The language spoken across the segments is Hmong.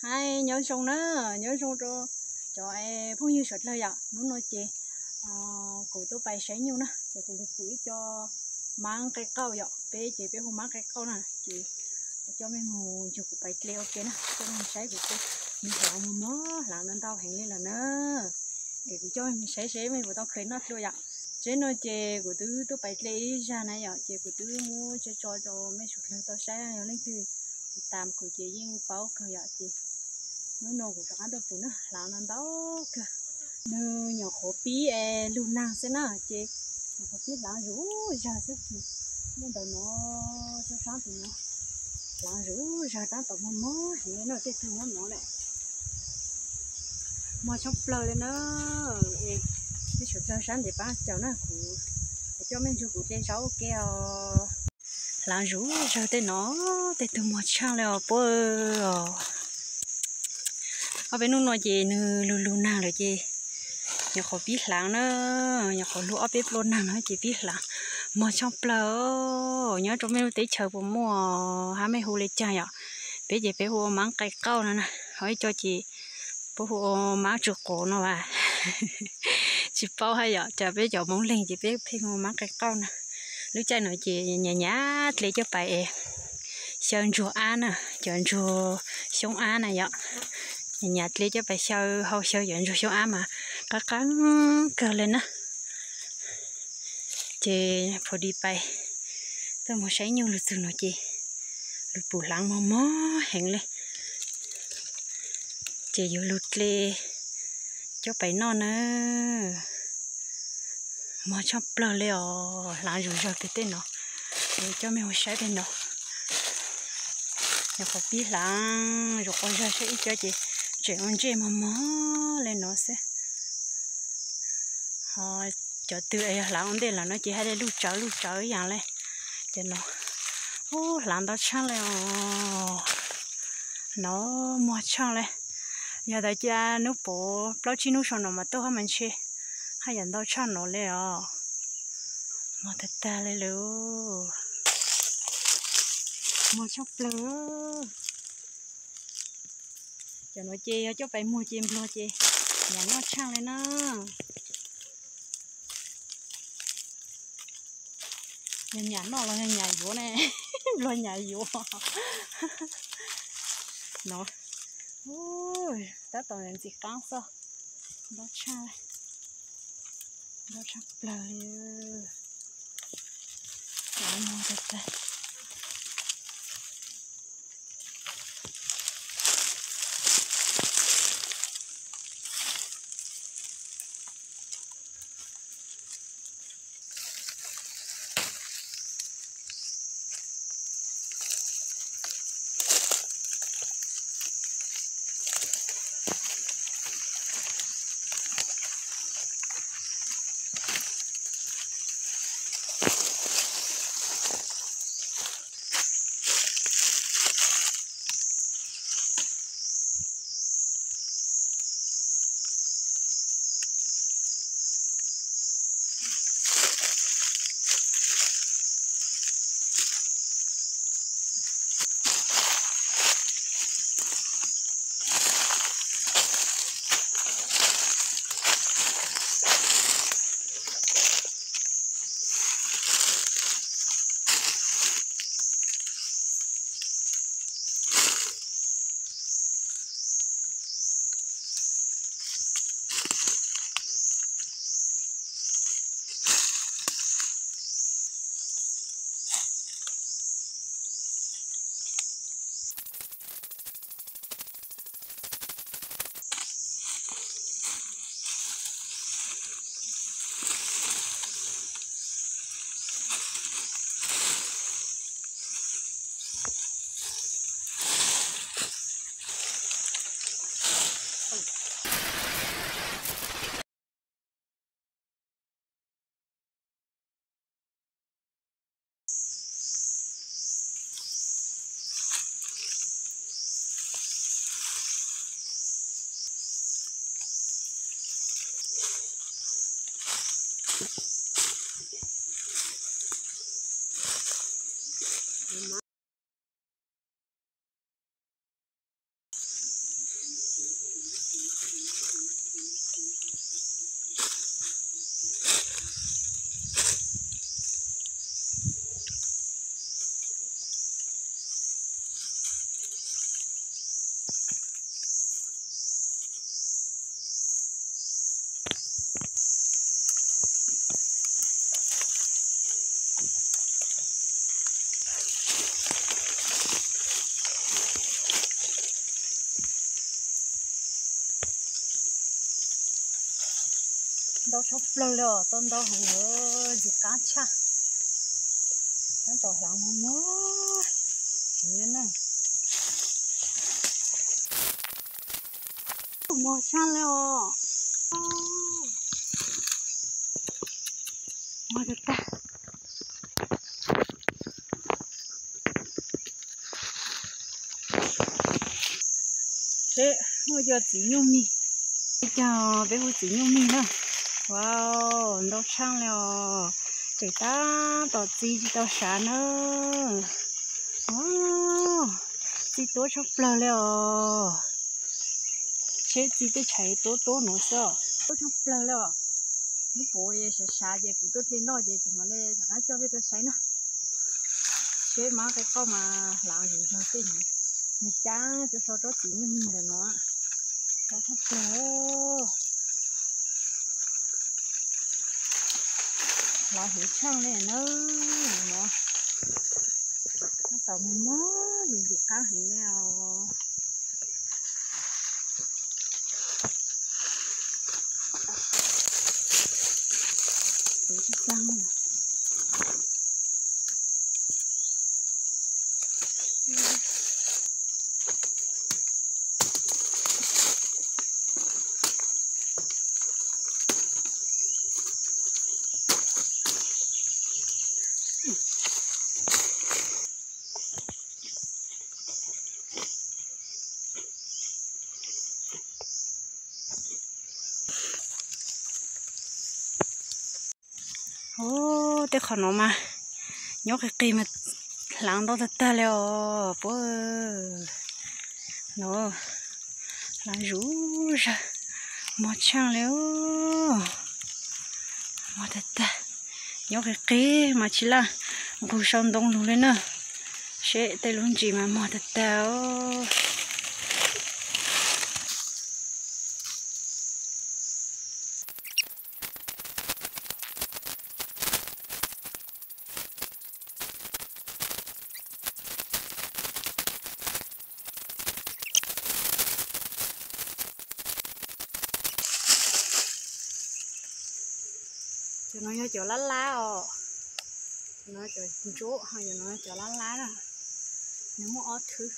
Hais nyob zoo na, nyob zoo rau cov phooj ywg sawv dlawg yom. Hnub no ces kuv tuaj pais saib nyuj na, ces kuv lug pum ib co maab qe qauj yom, peb ces peb hu maab qe qauj na. Ces kuv coj mej moog nrug kuv pais dle ua ke na, coj mej moog saib kuv tus nyuj hlaav mog mog, hlaav ntau ntau heev le lawm na. Es kuv coj mej moog saib seb mej puas tau khaws noj dlua yom. Teb no ces kuv twb tuaj pais dle ib zag na yom, ces kuv twb muab tso tso rau mej suav dlawg tau saib, yog leej twg tiv tam kuv ces yeej paub kawg yom. Ces hnub no kuv rov qaab tuaj pum na, hlaav no ntau kawg. Nwg nyuam qhuav pib es lug naag xwb na, ces nyuam qhuav pib hlaav zuj zag xwb. Muaj ntawm no, sab sab tim no hlaav zuj zag, taab tom mog mog heev le na, tej tug nyob no lawm. Mog tshaj plawg le na. Es mej suav dlawg sab ntev paab caum na, kuv coj mej nrug kuv dle zaub ua ke os. Hlaav zuj zag tej no, tej tug mog tshaj le os puab os. Ob peb nub no ces nwg lug lug naag lawm ces nyuam qhuav pib hlaav na, nyuam qhuav lug ob peb pluag naag no ces pib hlaav. Mog tshaj plawg, nyob rau mej lub teb chaws puas muaj hab mej hu le caag yom. Peb ces peb hu ua maab qe qauj no na, ho ib co ces puab hu ua maab tsw quav no as. Tsis paub hab yom, cas peb cov Moob Leeg ces peb pheej hu ua maab qe qauj na. Lub caij no ces nyam nyam dle coj pais es xyaw ntsuag ab na, cov ntsuag xyoob ab na yom. Nyam nyam dle coj pais xyaw, hau xyaw cov ntsuag xyoob ab mas qab qab kawg le na. Ces pum di pais tuaj moog saib nyuj lug txug no ces lug pum hlaav mog mog heev le. Ces yuav lug dle coj pais noj na. Mog tshaj plawg le os, hlaav zuj zag kawg tej no. Coj mej ua saib tej no. Nyuam qhuav pib hlaav zuj quas zag seb ib co ces tseem ua ntsej mog mog le no xwb. Ho cov twg yog hlaav ua ntej lawm no ces haj le luj tsawv luj tsawv yaam le. Ces no, ub, hlaav ntau tshaj le os. No, mog tshaj le. Yog tas ca nub puv plaub tsib nub sau no mas tuaj hab mas ntshe haj yam ntau tshaj no le os. Mog tag tag le lawm. Mog tshaj plawg. Cov nuav ces yog coj pais muag ces nplog ces nyam noj tshaj le na. Yog nyam noj los yog nyam yuav ne? Nplog nyam yuav. No, tab tom ntxim qaab xwb. Ntau tshaj, ntau tshaj plawg li. Ntau tshaj plaws li os, tau ntau heev, ntxim qab tshaj. Tab tom hlav mos mos heev li na. Mos tshaj li os. Mos tag tag. Seb muaj cov txiv nyuj mis, cog peb hu txiv nyuj mis na. Wow, ntau tshaj li os. Tseem tab tom txi tsis tau sav na. Txi tuab tshaj plaws li os. Seb txi tej tshais tuab tuab nuav xwb os. Tuab tshaj plaws li os. Hnub puav sav sav ces kuv tuaj dle noj ces kuv mam li rov qab coj peb tuaj saib na. Seb mab qe qoj mas hlav zuj zog tej no, nws cab cov so tsob txiv nyuj mis ntawm no. Ntau tshaj plaws. Hlav heev tshaj li na. No tab tom mos mos ntxim qab heev li os. Ub, tej qhov no mas nyob qis qis mas hlav ntau tag tag li os puab. No hlav zuj zog, mos tshaj li, mos tag tag. Nyob qis qis mas tsis laj nqug sau ntoo lug li na. Seb tej lub ntsis mas mos tag tag. Cov no yog cov lab lab os. Cov no cov ntsuab, ho cov no cov lab lab na. Nws muaj ob thwv.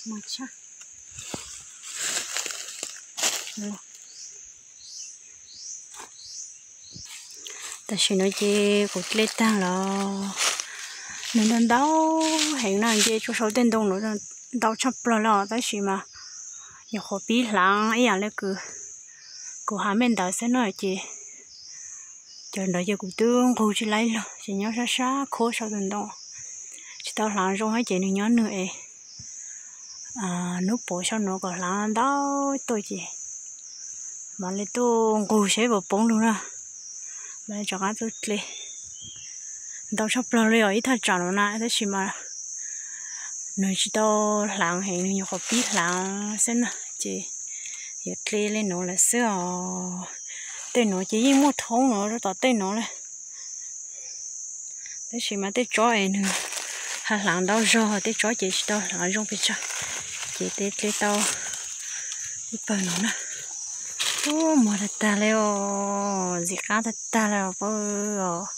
Mos tshaj. Tam sim no ces kuv dle tag los nws ntau ntau heev na, nce tsuas sau tej ntoo no ntau tshaj plaws li os, tab sis mas nyuam qhuav pib hlav ib yam li kuv hais me ntawd xwb no ces cov ntawd ces kuv twb nqug tsis laib lug ces nyob sab sab khuab sau tus ntoo. Tsis tau hlav zoo ces nws nyob nws es hnub puav sau no kom hlav ntau tuaj ces mam li tuaj nqug seb puas poob lug na. Mam li rov qab tuaj dle. Ntau tshaj plaws li os ib thaj tsam no na, tab sis mas nws tsis tau hlav heev, nws nyuam qhuav pib hlav xwb na, ces yuav dle li no lawm xwb os. Tej no ces yeej muaj thoob no rau tom tej no lawm. Tab sis mas tej tsob es nws ha hlav ntau zog, tej tsob ces tsis tau hlav zoo pes tsawg, ces dle tau ib pawg no na. Ub, mos tag tag li os, ntxim qab tag tag li os,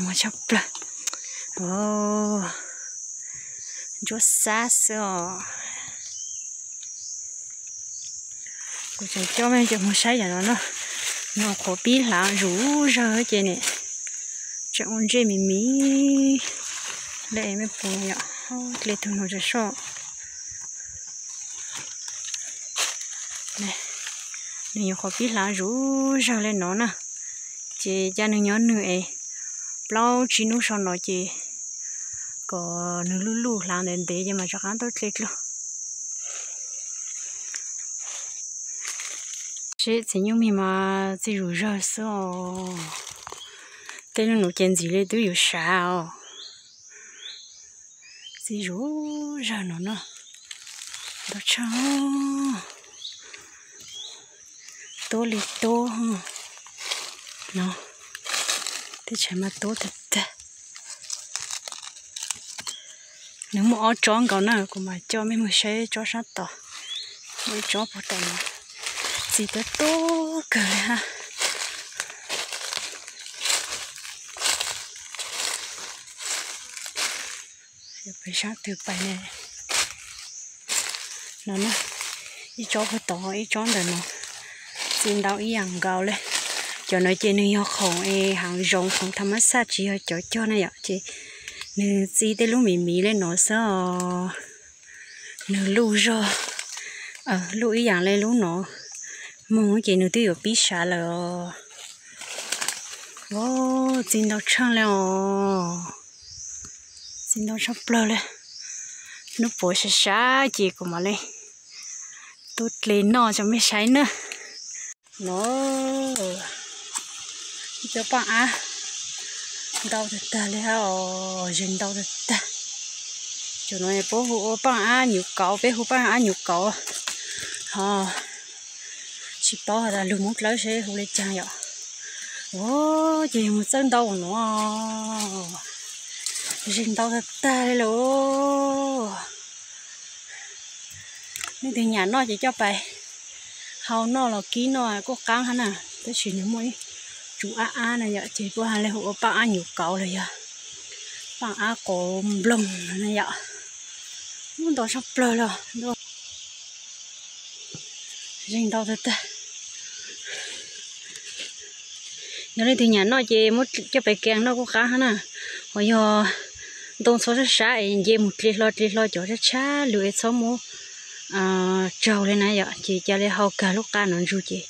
mos tshaj plaws. Ntsuab xab xwb os. Kuv tseem coj mej cov mus saib yam no na, nyuam qhuav pib hlav zuj zog ces nim tseem ua ntsej mis mis. Le me pum yom, dle tug no tsa soj. Nws nyuam qhuav pib hlav zuj zug le no na, ces ca nws nyob nws es plaub tsib hnub sau no ces kom nws luj luj hlav ntev ntev ces mas rov qab tuaj dle dlua. Seb txiv nyuj mis mas txi zuj zug xwb os. Tej lub nuv ces ntxiv li twb yuav sav os. Txi zuj zug no na, ntau tshaj, tuab li tuab no, teb chaws mas tuab tag tag. Nws muaj ob tsob nkaus na, kuv mam coj mej mus saib tsob sab tod, muaj ib tsob puag tom no, txi tuab tuab kawg li hab. Pem sab twg pais ne? No na, ib tsob puag tod, ib tsob ntawm no, txi ntau ib yam nkaus li. Cov no ces nws yog khoom es hav zoov, khoom tham mas xaj, tsis yog cov cog na yom, ces nws txi tej lub miv miv li no xwb os. Nws luj zog, luj ib yam li lub no, moog ces nws twb yuav pib sav lawm os. Txi ntau tshaj li os, txi ntau tshaj plawg li. Hnub puav sab sab ces kuv mam li tuaj dle noj rau mej saib na. No, ib co paaj ab ntau tag tag li hab os, zeeg ntau tag tag. Cov no puab hu ua paaj ab nyuv kauv, peb hu paaj ab nyuv kauv ho. Tsis paub has tas lug Moob Dlawb seb hu le caag yom. Ces yog mus txawj ntau no, zeeg ntau tag tag li lawm. Leej twg nyam noj ces coj pais hau noj los kib noj kuj qaab hab na. Tab sis nws muaj ib tsuv ab ab na yom, ces puab has le hu ua paaj ab nyuv kauv los yog paaj ab qauv nploog na yom. Ub, ntau tshaj plawg li. Zeeg ntau tag tag. Yog leej twg nyam noj ces muab coj pais kees noj kuj qaab hab na. Ho yog ntoo txhua sab sab es nce mus dle hlo dle hlo cov tshab tshab lug es txhob muab tsaug li na yom, ces ca le hau kag lub qab no ntsug ces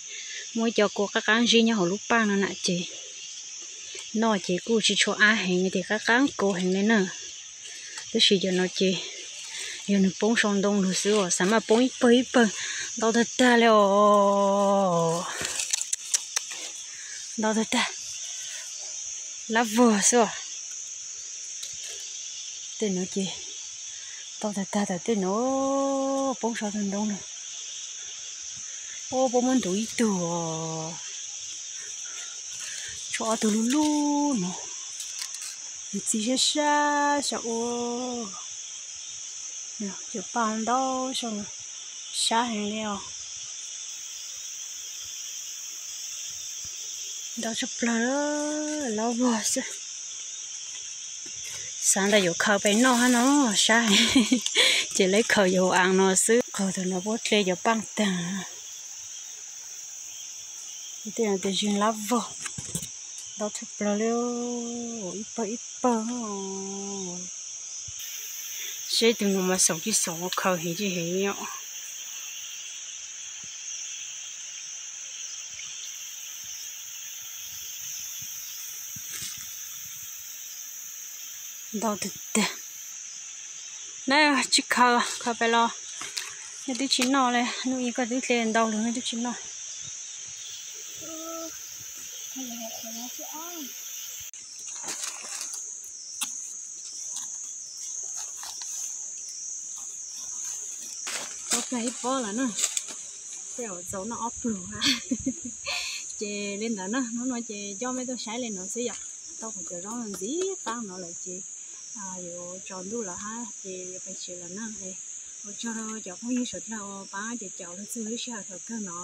muab ib co kua qaab qaab ntsib nyob hauv lub paaj no na ces noj ces kuj tsis tshua ab heev, tes qaab qaab kua heev li na. Tab sis cov no ces yog nws poob sau ntoo lug xwb os, xav mas poob ib pawg ib pawg, ntau tag tag li os. Ntau tag tag, lab vog xwb os. Tej no ces ntau tag tag, tam tej no poob sau tug ntoo lug. Ub, puab muab ntuv ib tug os. Tshuav ob tug lub lub no, nws txi sab sab sab ua. Cov paaj ntau, sab heev li os. Ntau tshaj plawg, lab vog xwb. Xav ntawd yuav khaws pais noj hab no, sab heev. Ces lawv khaws yuav ua aav no xwb, qaug thaum no puab dle cov paaj taag. Tej no tes zeeg lab vog, ntau tshaj plawg li, ib pawg ib pawg. Seb tug no mas xoom tsis xoom, ua khaws heev tsis heev os. Ntau tag tag. Na, tsis khaws, khaws pais los nej twb tsis noj li. Hnub ib koj twb dle ntau lug nej twb tsis noj. Tau kag ib pob lawm na. Tej zaum txaus noj ob pluag hab. Ces li ntawd na, hnub no ces coj mej tuaj saib li no xwb yom. Tau kuv cov zaub ntxim qab no lawm ces yuav tsaus ntuj lawm hab ces yuav pais tsev lawm na. Ua tsaug rau cov phooj ywg suav dlawg uas paab ces caum lug txug lub sij hawm thaum kawg no.